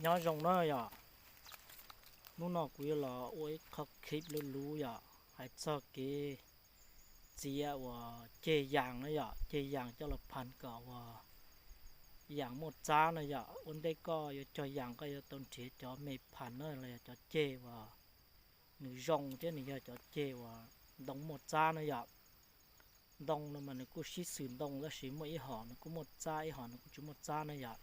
Nyob zoo na yom, hnub no kuv yuav los ua ib qho clip luv luv yom, hais txog kev txiav uas ceg yas na yom, ceg yas coj los phas kom uas yas muaj txab na yom. Ua ntej koj yuav cog yas koj yuav tau nrhiav cov me phas na los yog cov ceg uas nws zoo thiab nws yog cov ceg uas ntoo muaj txab na yom. Ntoo no mas nws kuj sib xws ntoo tab sis muaj ib hom nws kuj muaj txab ib hom nws kuj tsis muaj txab na yom.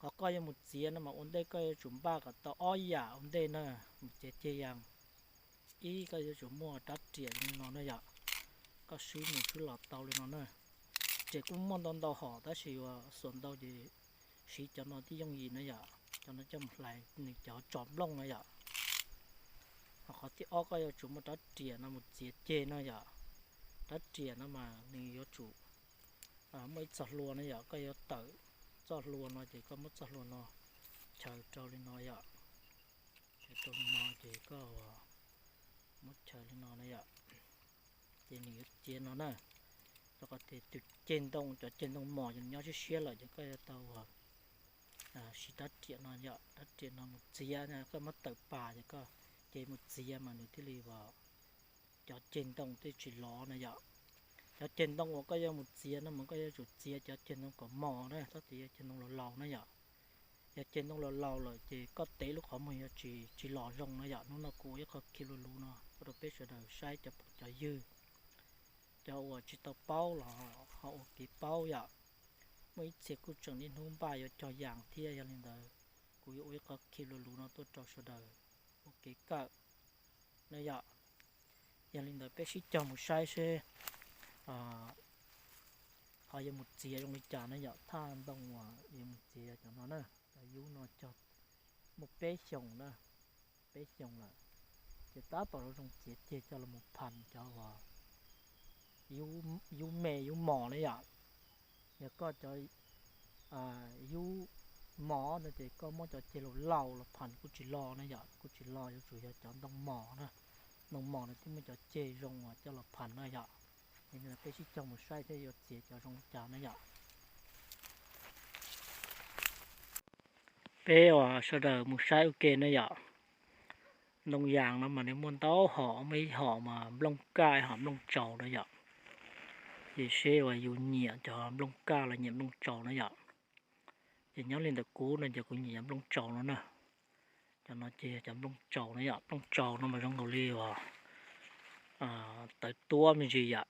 Qhov koj yuav mus txiav no mas ua ntej koj yuav tsum npaj kom tau ob yam ua ntej na, mus txiav ceg yas. Ib, koj yuav tsum muaj rab riam li no na yom, koj swb mus swb los tau li no na. Riam kuj muaj ntau ntau hom tab sis uas xuam ntau ces siv cov no thiaj yooj yim na yom, cov no coj mus hlais nws cov tsom nplooj na yom. Ho qhov thib ob koj yuav tsum muaj rab riam no mus txiav ceg na yom. Rab riam no mas nws yuav tsum muaj ib txoj hlua na yom, koj yuav tawm txoj hlua no ces koj muab txoj hlua no chaws rau li no yom. Chaws rau li no ces koj muab chaws li no na yom, ces nws yuav txiav no na. Rau qhov tias tus ceg ntoo, cov ceg ntoo mos ces nws nyob siab siab lawm ces koj yuav tau siv rab riam no yom, rab riam no mus txiav, koj muab tawm pas ces koj cev mus txiav mas nws thiaj li uas cov ceg ntoo thiaj tsis lov na yom. Cov ceg ntoo uas koj yuav mus txiav no mas koj yuav tsum txiav cov ceg ntoo kom mos na, txhob txiav cov ceg ntoo laus laus na yom. Yog ceg ntoo laus laus lawm ces koj tev lub qhov muag yuav tsis tsis los zoo na yom. Hnub no kuv ua ib qho clip luv luv no ua rau peb sawv daws saib cov phooj cov ywg, cov uas tsis tau paub los ho ua kev paub yom. Muaj ib txhia kuj tseem niaj hnub npaj yuav cog yas thiab, yog li ntawd kuv yuav ua ib qho clip luv luv no tuaj rau sawv daws ua kev kawm na yom. Yog li ntawd peb sib cog mus saib seb ho yuav mus txiav zoo li cas na yom. Thaj ntoo uas yuav mus txiav yog cov no na, cov yub no cog muaj peb xyoos na, peb xyoos lawm, ces tab tom zoo txiav ceg coj los mus phas cov uas yub me yub mos na yom. Yog koj cov yub mos no ces koj muab cov ceg laus laus los phas kuj tsis lov na yom, kuj tsis lov, yuav tsum yog cov ntoo mos na, ntoo mos no thiaj muaj cov ceg zoo uas coj los phas na yom. Yog li ntawd peb sib cog mus saib thiab yuav txiav cov zoo li cas na yom. Peb uas sawv daws mus saib ua ke na yom. Ntoo yas no mas nws muaj ntau hom, muaj ib hom mas nplooj kaj, ib hom nplooj tsaus na yom. Ces seb uas yus nyiam cov nplooj kaj los nyiam nplooj tsaus na yom. Ces nyob li ntawm kuv no ces kuv nyiam cov nplooj tsaus no na. Cov no ces yog cov nplooj tsaus na yom, nplooj tsaus no mas zoo nkaus li uas tawv tuab me ntsis yom.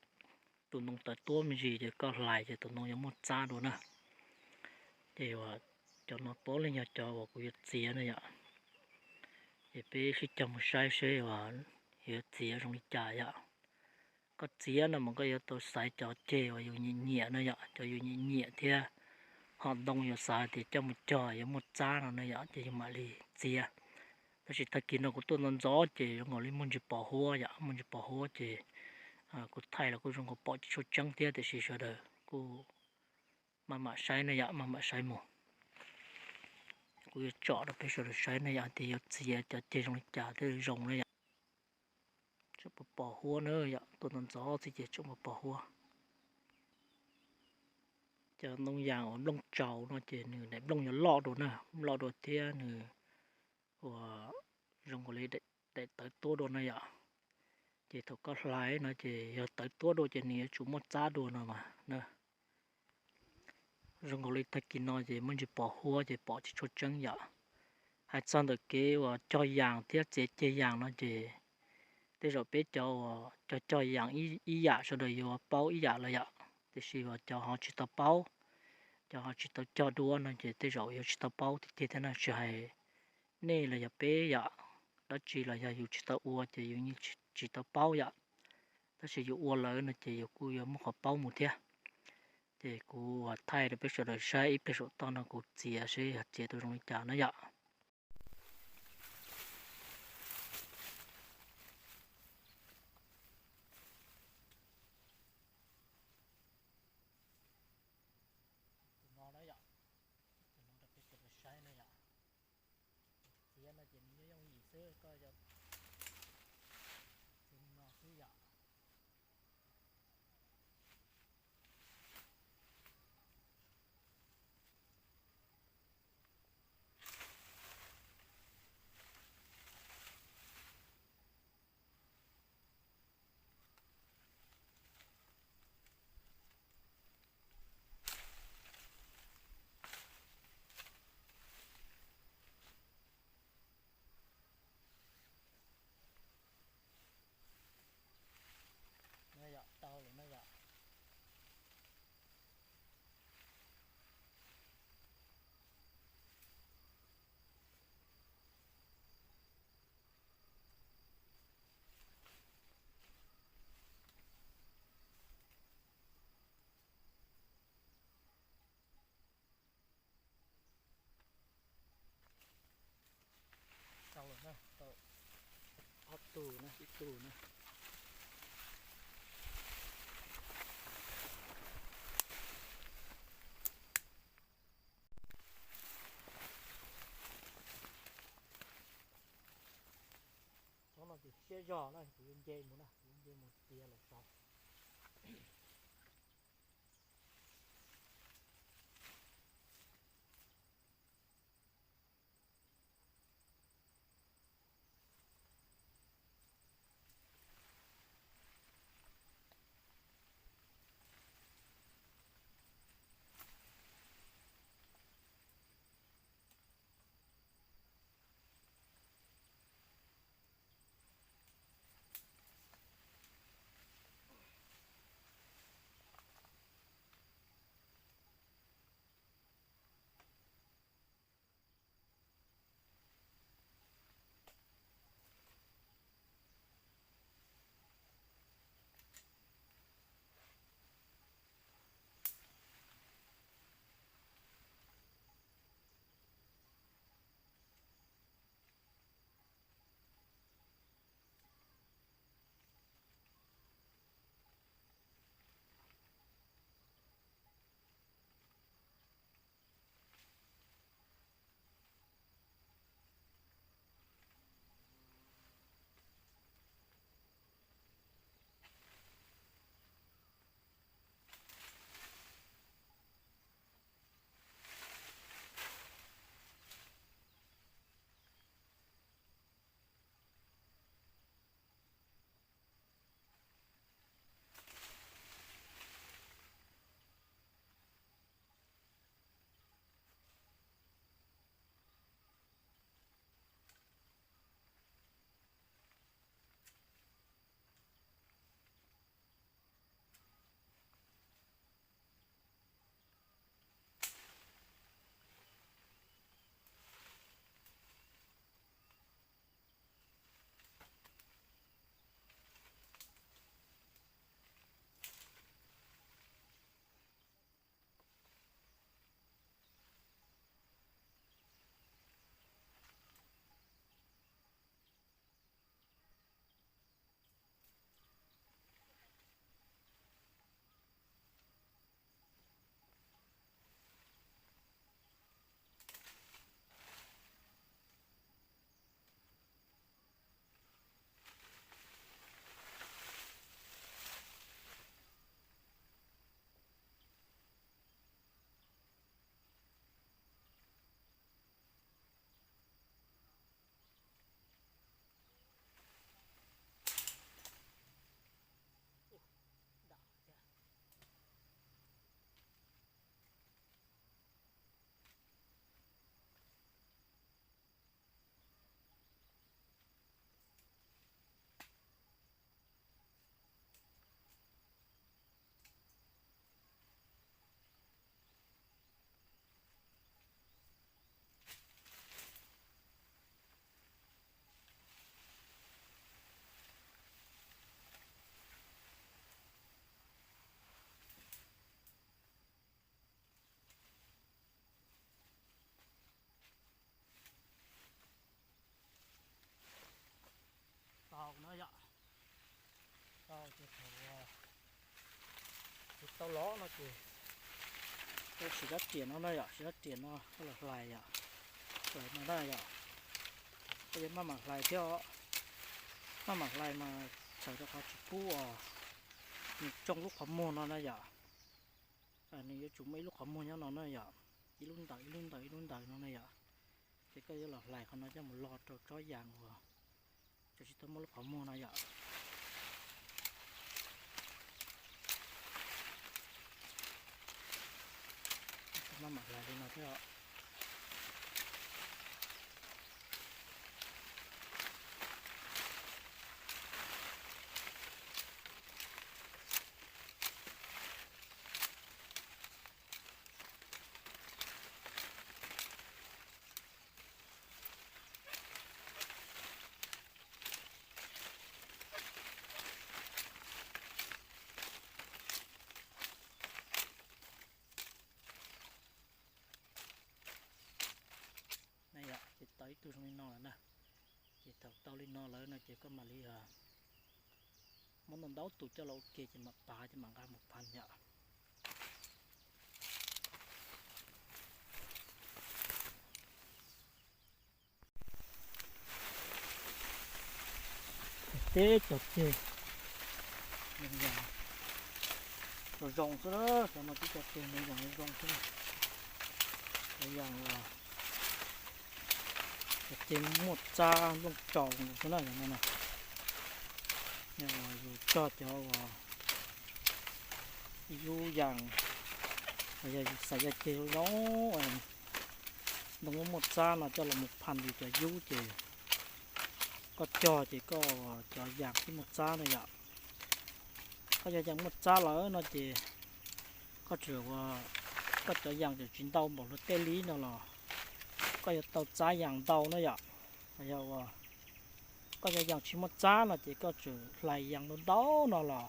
Tus ntoo tawv tuab me ntsis ces koj hlais ces tus ntoo yuav muaj txab dua na. Ces uas cov no puav leej yog cov uas kuv yuav txiav na yom. Ces peb sib cog mus saib seb uas yuav txiav zoo li cas yom. Koj txiav no mas koj yuav tau xaiv cov ceg uas yus nyiam nyiam na yom, cov yus nyiam nyiam thiab ho ntoo yus xav tias coj mus cog yuav muaj txab no na yom, ces yus mam li txiav. Tab sis tag kis no kuv tuaj ntxov ntxov ces zoo nkaus li muaj ntsis pos huab yom, muaj ntsis pos huab ces kuv thaij los kuj zoo nkaus pom tsis tshua tseeb thiab, tiam sis sawv daws kuj maj mam saib na yom, maj mam saib mus. Kuv yuav tsom rau peb sawv daws saib na yom, tias yuav txiav cov ceg zoo li cas thiaj zoo na yom. Tseem pos pos huab na yom, tuaj ntxov ntxov xwb ces tseem pos pos huab. Cov ntoo yas uas nplooj tsaus no ces nws daim nplooj yuav loj dua na, loj dua thiab nws uas zoo nkaus li daim tawv tuab dua na yom. Ces thaum koj hlais no ces yog tawv tuab dua ces nws yuav tsum muaj txab dua no mas na. Zoo nkaus li tag kis no ces muaj ntsis pos huab ces pom tsis tshua tseeb yom. Hais txog ntawm kev uas cog yas thiab txiav ceg yas no ces tej zaum peb cov uas cog cog yas ib yam sawv daws yuav paub ib yam lawm yom. Tiam sis uas cov ho tsis tau paub, cov ho tsis tau cog dua no ces tej zaum yuav tsis tau paub tiag tiag thiab na, tsis hais nej los yog peb yom, dab tsi los yog yus tsis tau ua ces yus yeej tsis tau paub yom. Tab sis yus ua lawm no ces yus kuj yuav muaj qhov paub mus thiab. Ces kuv thaij rau peb sawv daws saib ib pliag saum toj no kuv txiav seb yog txiav tau zoo li cas na yom. Tus no na yom, tus no rau peb sawv daws saib na yom. Txiav no ces nws yooj yooj yim xwb, koj yog txiav li no xwb yom. tug na, ib tug na. Tsob no ces siab zog na, kuv yuav nce mus na, kuv yuav nce mus tiav lawm saud. Tau no yom, tau ces thaum tsis tau los no ces koj siv rab riam no na yom, siv rab riam no koj los hlais yom, hlais no na yom. Koj yuav maj mam hlais thiab, maj mam hlais mas txhawm rau qhov tsis pub os, nws tsoo lub qhov muag no na yom. Nws yuav tsum muaj ib lub qhov muag nyob no na yom, ib lub ntawm ib lub ntawm ib lub ntawm no na yom. Ces koj yuav los hlais qhov no coj mus lo rau tsob yas uas tsis tau muaj lub qhov muag no yom. Maj mam hlais li no thiab. Na yom, ces tau ib tug zoo li no lawm na. Ces thaum tau li no lawm no ces koj mam li muab ntau ntau tus coj los ua ke ces mam pav ces mam nqa mus phaj yom. Teb cov ceg zoo zoo xwb na, cov no tib cov ceg zoo zoo xwb na. Cov yas uas cov ceg muaj txab nplooj tsaus nkaus xwb na, cov no na. Yog uas yus cog cov uas yub yas, yog yus xav yog ceg zoo zoo, ntoo muaj txab no coj los mus phaj yus cov yub ces koj cog ces koj cov yas tib muaj txab na yom. Koj cov yas muaj txab lawm no ces koj tseem ua, koj cov yas tseem tsis ntau npaum luag tej li no los koj yuav tau txab yas ntau na yom. Yog uas koj cov yas tsis muaj txab no ces koj tseem hlais yas ntau ntau no los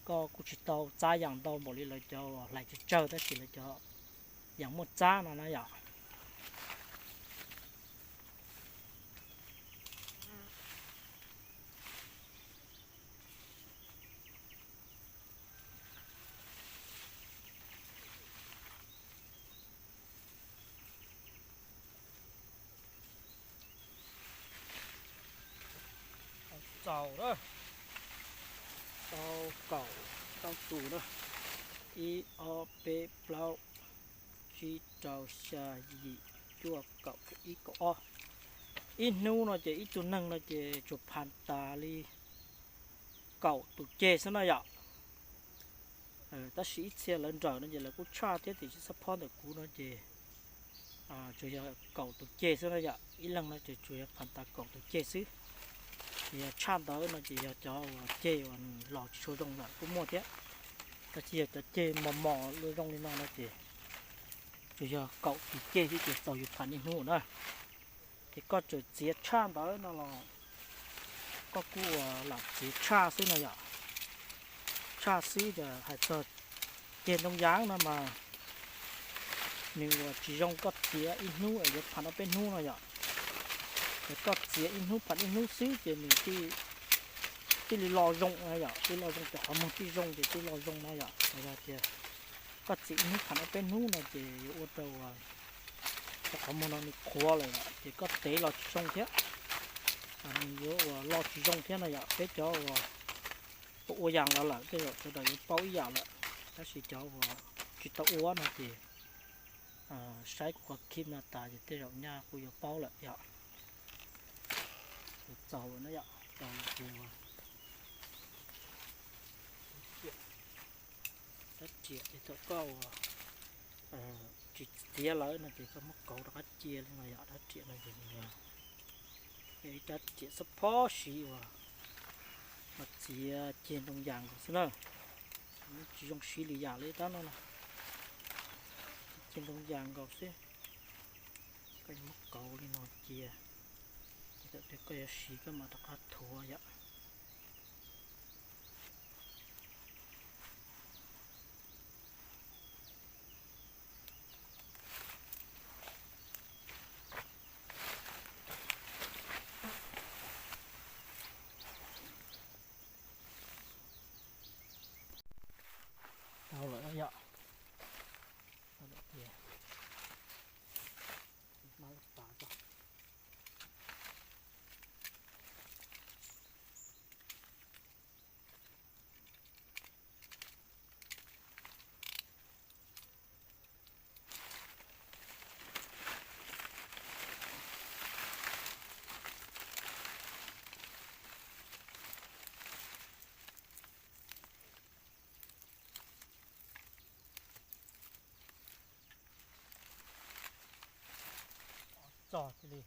koj kuj tsis tau txab yas ntau npaum li lawv cov uas hlais tsawg tsawg tab sis lawv cov yas muaj txab no na yom. Tau txaus na, tau kaum, tau tus na, ib ob peb plaub tsib rau xya yim cuaj kaum ib kaum ob. Ib hnub no ces ib tug neeg no ces tsuas phaj tas li kaum tus ceg xwb na yom. Tab sis ib txhia lawv nrawm no ces lawv kuj tshaj thiab tiam sis xab phob ntawm kuv no ces tsuas yog kaum tus ceg xwb na yom. Ib leeg no ces tsuas yog phaj tas kaum tus ceg xwb. Ces yog tshaj ntawd no ces yog cov uas ceg uas los tsis tshua zoo lawm kuj muaj thiab. Tab sis yog cov ceg mos mos zoo li no no ces tsuas yog kaum tus ceg xwb ces txaus yus phaj ib hnub na. Ces koj tseem txiav tshaj ntawd no los koj kuj ua lam txiav tshaj xwb no yom. Tshaj xwb ces hais txog ceg ntoo yas no mas nws ua tsis zoo koj txiav ib hnub es yuav phaj ob peb hnub no yom. Ces koj txiav ib hnub phaj ib hnub xwb ces nws thiaj li lo zoo na yom, thiaj lo zoo cov qhov muag thiaj zoo ces thiaj lo zoo na yom. Yog tias koj txiav ib hnub phaj ob peb hnub no ces yuav ua rau cov qhov muag no nws qhuav lawm ces koj tev los tsis zoo thiab, nws yuav ua lo tsis zoo thiab no yom. Peb cov uas ua yas los lawm tej zaum sawv daws yuav paub ib yam lawm, tab sis cov uas tsis tau ua no ces saib kuv qhov clip no tas ces tej zaum nyaj kuj yuav paub lawm yom. Txaus lawm na yom, txaus lawm ces rab riam ces thaum koj ua tsis txiav lawm no ces koj muab kauv rov qab cia li no yom. Rab riam no ces nws yog ib rab riam xab phob siv uas los txiav ceg ntoo yas nkaus xwb na. Tsis zoo siv lwm yam li rab no na, ceg ntoo yas nkaus xwb. Koj yuav muab kauv li no cia, ces thaum twg koj yuav siv koj mam rov qab thuav yom. Tau lawm yom. Tau lawm tiag. Mab laj pas tso. Txog cia li.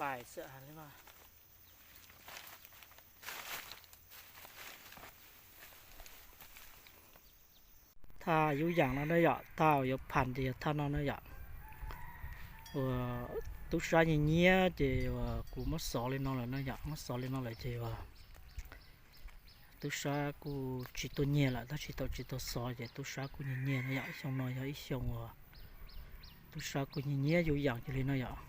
pais xwb li. Thaj yub yam no na yom, thaj uas yuav phas ces yog thaj no na yom. Uas tub sab nyiag nyiab ces uas kuv muab xov li no lawm na yom, muab xov li no lawm ces uas tub sab kuj tsis tuaj nyiag lawm, tab sis thaum tsis tau xov ces tub sab kuj nyiag nyiag na yom. Xyoo no yog ib xyoo uas tub sab kuj nyiag nyiab yub yam cia li no yom.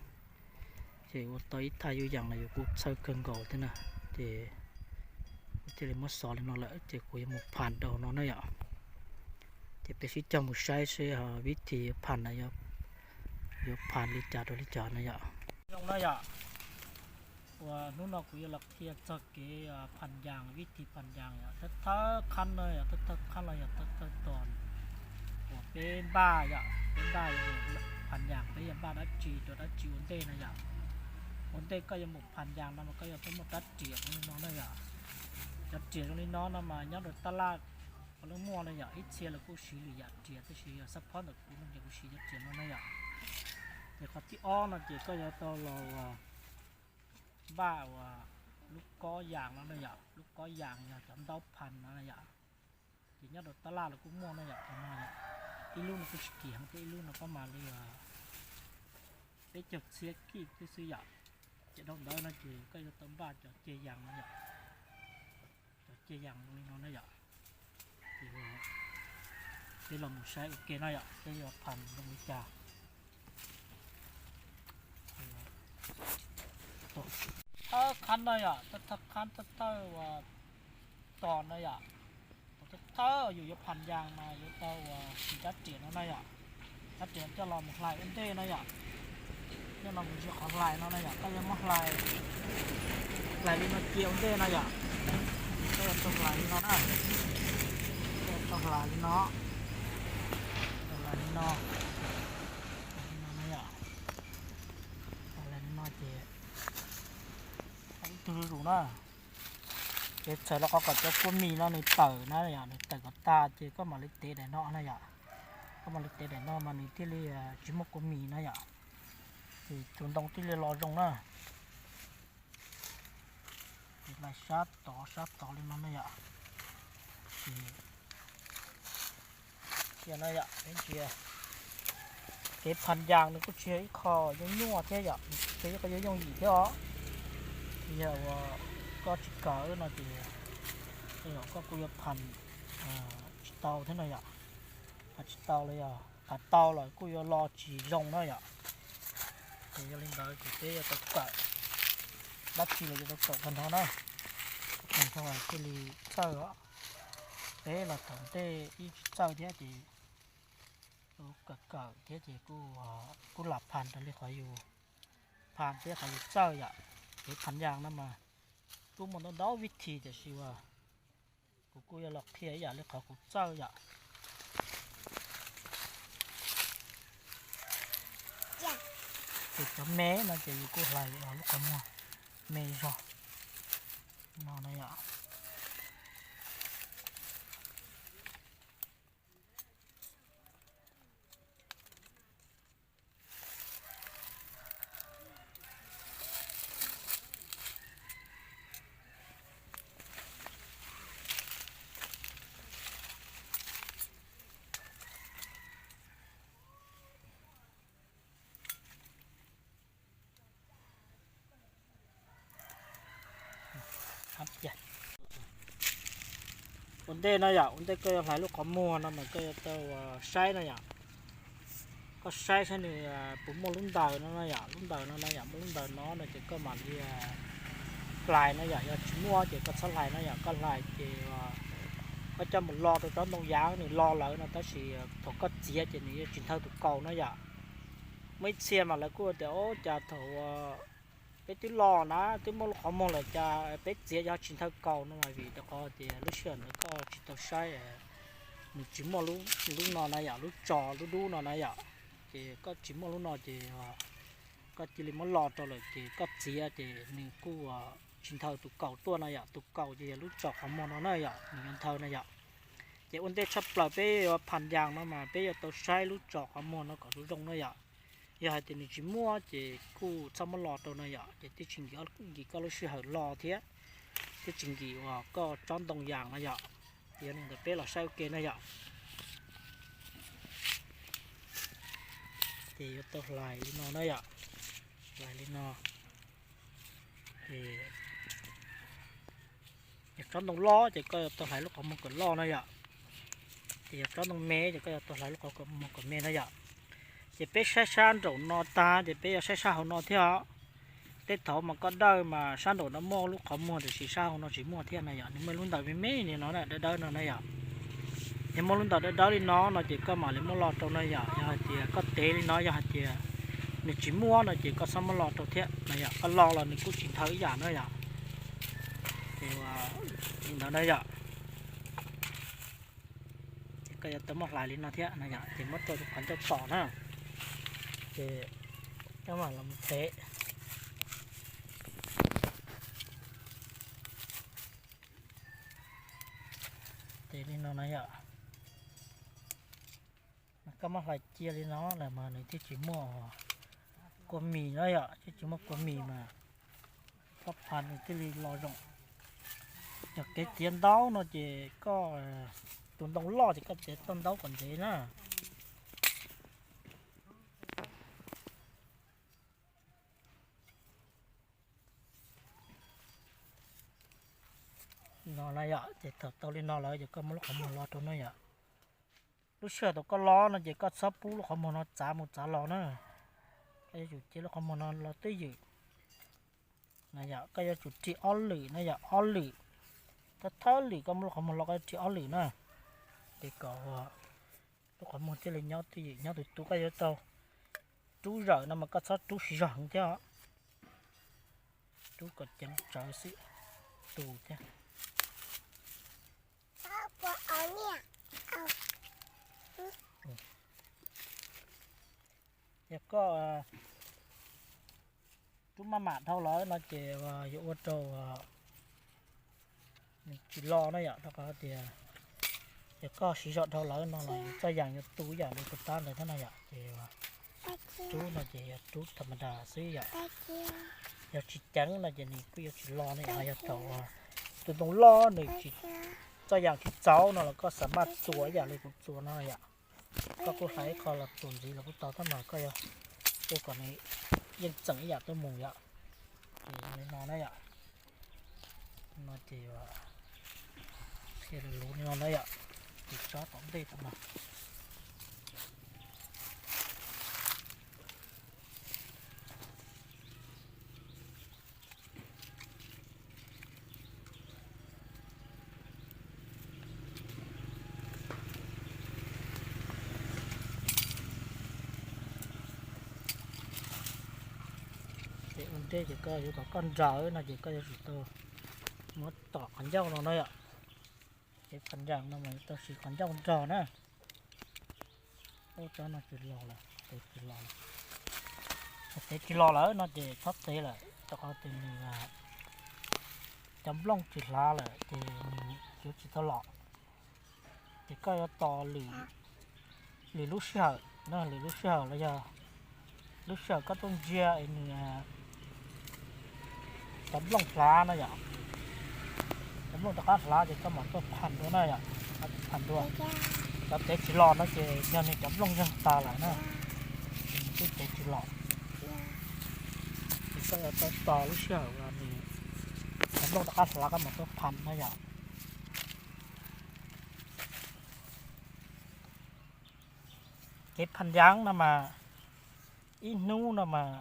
Ces ua tau ib thaj yub yam los yus kuj txhawj kawg nkaus thiab na. Ces kuv thiaj li muab xov li no lawm ces kuv yuav mus phas rau no na yom. Ces peb sib cog mus saib seb vib thib yuav phas na, yuav phas li cas rau li cas na yom. Zoo na yom, uas hnub no kuv yuav los qhia txog kev phas yas, vib thib phas yas yom, thawj thawj qhab no yom, thawj thawj qhab no yog thawj thawj tos uas peb npaj yom, peb npaj phas yas peb yuav npaj dab tsi rau dab tsi ua ntej na yom. Ua ntej koj yuav mus phas yas no mas koj yuav tau muaj rab riam zoo li no na yom. Cov riam zoo li no no mas nyob rau tab laj puav leej muaj na yom, ib txhia los kuj siv lwm yam riam tab sis yog xab phob ntawm kuv no ces kuv siv cov riam no na yom. Ces qhov thib ob no ces koj yuav tau los npaj uas lub kob yas no na yom, lub kob yas yog cov ntaub phas no na yom. Ces nyob rau tab laj los kuj muaj na yom, cov no yom. Ib lub no kuj tsis kim heev thiab, ib lub no koj mam li peb caug txhiab kij thiab xwb yom. Ces dhau ntawd no ces koj yuav tau npaj cov ceg yas no yom, cov ceg yas zoo li no na yom. Ces peb los mus saib ua ke no yom, peb yuav phas zoo li cas. Thawj qhab no yom, thawj thawj qhab, thawj thawj uas tos no yom. Thawj thawj yus yuav phas yas mas yuav tau uas siv rab riam no na yom. Rab riam coj los mus hlais ua ntej no yom. Coj los mus ntsia qhov hlais no na yom, koj yuav muab hlais, hlais li no cia ua ntej no yom. Koj yuav tau hlais li no na, koj yuav tau hlais li no, tau hlais li no, hlais li no na yom. Tau hlais li no ces ib tug zuj zus na. Ces txhawm rau qhov kom cov kua mis no nws tawm na yom, nws tawm kom tag ces koj mam li tev daim no na yom. Koj mam li tev daim no mas nws thiaj li tsis muaj kua mis na yom. Ces tus ntoo thiaj li los zoo na. Ces hlais sab tod sab tod li no na yom. Ces cia no yom, peb ntsia, kev phas yas nws kuj tsis yog ib qho yooj nyuaj thiab yom, tsis yog ib qho yooj yooj yim thiab os. Yog uas koj tsis kawm no ces tej zaum koj kuj yuav phas tsis tau thiab no yom. Phas tsis tau los yog phas tau los kuj yuav lo tsis zoo na yom. Ces yog li ntawd ces peb yuav tau kawm, dab tsi los yuav tau kawm tag nrho na, tag nrho thiaj li txawj os. Peb los thaum ntej ib tsis txawj thiab ces kawm kawm thiab ces kuj lam phas raws li qhov yus phas thiab qhov yus txawj yom. Kev phas yas no mas kuj muaj ntau ntau vib thib tiam sis uas kuv kuj yuav los qhia ib yam li qhov kuv txawj yom. Ces cov me no ces yus kuj hlais lub qhov muag me zog no na yom. Ua ntej no yom, ua ntej koj yuav hlais lub qhov muag no mas koj yuav tau saib no yom. Koj saib saib nws puas muaj lub ntaws no no yom, lub ntaws no no yom, muaj lub ntaws no no ces koj mam li hlais no yom, yog tsis muaj ces koj txhob hlais no yom, koj hlais ces koj coj mus lo rau tsob ntoo yav nws lo lawm no tab sis thaum koj txiav ces nws yuav tsis nthawj tus kaus no yom. Muaj ib txhia mas lawv kuj tias ub cas thaum peb twb lo na twb muaj lub qhov muag lawm cas peb txiav yog tsis nthawj kaus no mas vim rau qhov tias lub sij hawm ntawd koj tsis tau saib, nws tsis muaj lub no na yom, lub tso lub dub no na yom. Ces koj tsis muaj lub no ces koj cia li muab lo rau lawm ces koj txiav ces nws kuj tsis nthawj tus kaus tuaj na yom, tus kaus ces yog lub tso qhov muag no na yom, nws yuav nthawj na yom. Ces ua ntej tshaj plaws peb yuav phas yas no mas peb yuav tau saib lub tso qhov muag no kom zoo zoo na yom. Yog hais tias nws tsis muaj ces kuj txhob muab lo rau no yom, ces twb tsis nkim, nkim koj lub sij hawm lo thiab, twb tsis nkim uas koj tsob ntoo yas no yom. Ces yog li ntawd peb los saib ua ke na yom. Ces yuav tau hlais li no na yom, hlais li no. Ces yog tsob ntoo loj ces koj yuav tau hlais lub qhov muag kom loj na yom. Ces yog tsob ntoo me ces koj yuav tau hlais lub qhov muag kom me na yom. Ces peb saib sab nraum no tag ces peb yuav saib sab hauv no thiab os. Tej thaum mas koj dawj mas sab nraum no muaj lub qhov muag tiam sis sab hauv no tsis muaj thiab na yom, nws muaj lub ntawm me me li no na, dawb dawb no na yom. Yog muaj lub ntawm dawb dawb li no no ces koj mam li muab lo rau na yom. Yog hais tias koj tev li no yog hais tias nws tsis muaj no ces koj txhob muab lo rau thiab na yom, koj lo los nws kuj tsis nthaw ib yam na yom. Ces li ntawd na yom. Ces koj yuav tau muab hlais li no thiab na yom, ces muab rau qhov ncauj tom na. Ces koj mam los tev. Tev li no na yom. Koj muab hlais cia li no lawm mas nws thiaj tsis muaj kua mis na yom, thiaj tsis muaj kua mis mas pob phan nws thiaj li lo zoo. Yog kev txiav ntaub no ces koj, tus ntoo loj ces koj txiav tau ntaub kom ntev na. No na yom, ces thaum tau li no lawm ces koj muab lub qhov muag lo rau na yom. Lub sij hawm thaum koj lo no ces koj txhob pub lub qhov muag no txav mus txav los na. Koj yuav tsum cia lub qhov muag no los twj ywm. Na yom, koj yuav tsum ris ob lwm na yom, ob lwm. Thawj thawj lwm koj muab lub qhov muag lo koj yuav ris ob lwm na. Ces kom lub qhov muag thiaj li nyob twj ywm, nyob tus tus koj yuav tau rub zawm no mas koj txhob rub siv zog heev thiab os. Rub kom ceev tsawv xwb tus thiab. Yog koj rub maj mam dhau lawm no ces yuav ua rau nws tsis lo na yom, rau qhov tias yog koj siv zog dhau lawm no los txoj yas yuav tu ib yam li tus tab ntawd thiab na yom. Ces rub no ces yog rub tham ma das xwb yom. Yog tsis ceev no ces nws kuj yuav tsis lo ne. Ho yog thaum tus ntoo loj nws tsis, txoj yas tsis txaus no los koj xam maj txuas ib yam li kuv txuas no yom. Koj kuj hlais ib qho los txuas ntxiv los kuj tau tab mas koj yuav ua kom nws yeej txeem ib yam tuaj mus yom. Ces li no na yom. No ces qhia lus lus li no na yom. Ces tsob tom ntej tom no. Ces ua ntej ces koj yuav kom koj nrawm no ces koj yuav tsum tau muab tom qhov ncauj no na yom. Ces qhov nrawm no mas yuav tau siv qhov ncauj nrog na. Ub, tsob no tsis los lawm, tev tsis los lawm. Yog tev tsis los lawm no ces txhob tev lawm, rau qhov tias nws cov nplooj tsis hlav lawm ces nws yuav tsis tau los. Ces koj yuav tos lwm, lwm lub sij hawm na, lwm lub sij hawm los yog lub sij hawm koj tuaj ntsia es nws cov nplooj hlav no yom, cov nplooj rov qab hlav ces koj mam tuaj pham dua na yom, pham dua. Cov tev tsis los no ces yog nws cov nplooj yeeg tas lawm na, ces nws twb tev tsis los. Ces koj yuav tau tos lub sij hawm uas nws cov nplooj rov qab hlav koj mam tuaj pham na yom. Kev pham yaav no mas ib hnub no mas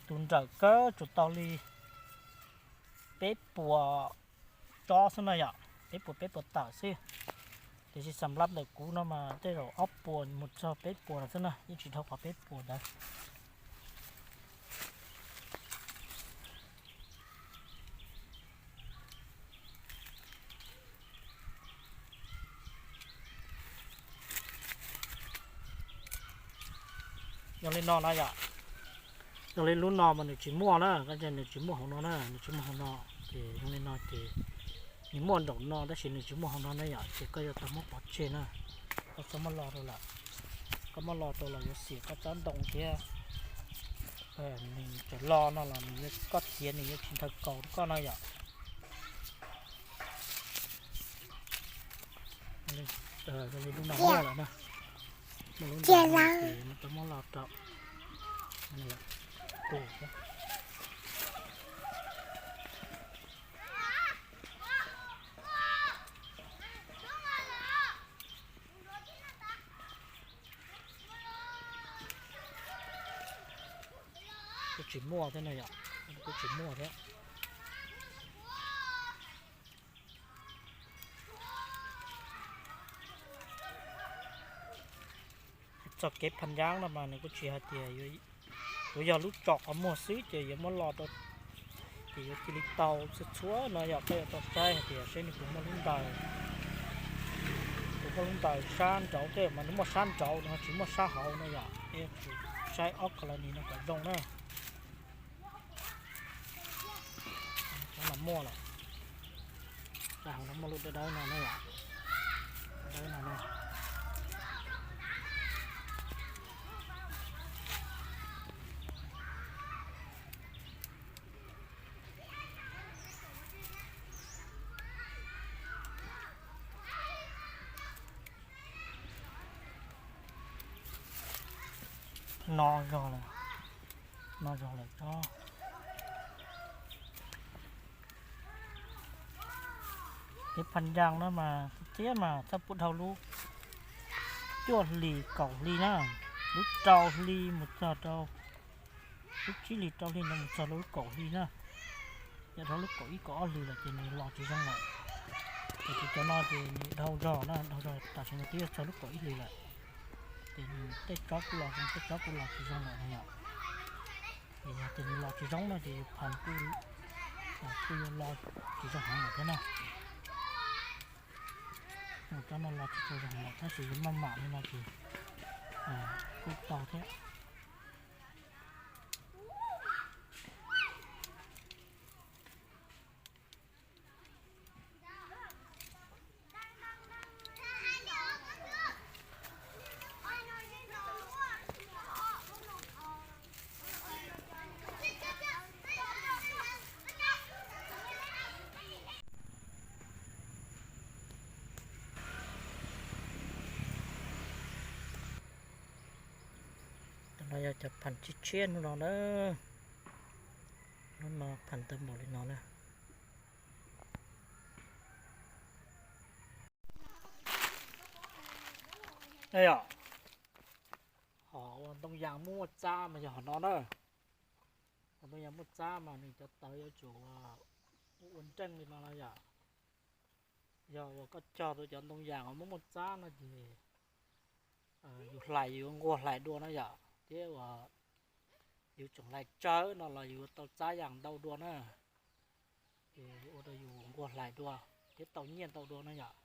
tus nrawm kawg tsuas tau li peb puas tsob xwb na yom, peb puas peb puas tawm xwb. Tiam sis xam lab ntawm kuv no mas tej zaum ob puas mus txog peb puas no xwb na, yeej tsis dhau qhov peb puas ntawd. Yog li no na yom, yog li lub no mas nws tsis muaj na, nws tsis muaj hauv no na, nws tsis muaj hauv no. Ces yog li no ces nws muaj nraum no tab sis nws tsis muaj hauv no na yom, ces koj yuav tau muab pov tseg na, koj txhob muab lo rau lawm. Koj muab lo rau los yuav xiam koj tsob ntoo thiab. Nws tseem lo no los nws, koj txiav nws yuav tsis nthawv kaus rau koj no yom. Li lub no muaj lawm na, muaj lub ntawd ces tau muab lo rau. Kuj tsis muaj thiab no yom, kuj tsis muaj thiab. Txoj kev phaj nyaab no mas nws kuj tsis hais tias yuav yog lub tsom qhov muag xwb ces yuav muab lo rau, ces yuav cia li tau txhua txhua no yom. Koj yuav tau saib hais tias seb nws puas muaj lub ntawd, puas muaj lub ntawd sab nraud tej mas nws muaj sab nraud no tsis muaj sab hauv no yom. Saib ob ko la nis no kom zoo na. Cov no muaj lawm, sab hauv no muaj lub dawb dawb no na yom, dawb no na. No zog lawm, no zog lawm tsob. Kev phaj nyaab no mas txiav mas txhob pub dhau lub cuaj hlis kaum hli na, lub rau hli mus txog rau lub tsib hlis rau hli no mus txog lub kaum hli na. Yog dhau lub kaum ib kaum ob hlis lawm ces nws los tsis zoo lawm. Ces kuv cov no ces nws dhau zog na, dhau zog tam sim no twb yuav txog lub kaum ib hlis lawm. Ces nws tej tsob kuj los zoo, tej tsob kuj los tsis zoo lawm no yom. Ces yog tias nws los tsis zoo no ces yus phaj kuj, kuj yuav los tsis zoo heev lawm thiab na. Tsob no los tsis tshua zoo lawm tab sis yus maj mam li no ces kuj tau thiab. Cov no yog cov phaj tshiab tshiab hnub no na. Hnub no phaj tau npaum li no na. Yog, hom ua ntoo yas muaj muaj txab mas yog hom no na. Ua ntoo yas muaj txab mas nws cov tawv yuav tsum ua nreej li no na yom. Yog uas koj cog rau cov ntoo yas uas muaj muaj txab no ces yus hlais yus yuav nquag hlais dua na yom, thiab uas yus tseem hlais tsawv no los yus yuav tau txab yas ntau dua na. Ces ua rau yus nquag hlais dua thiab tau nyiaj ntau dua na yom.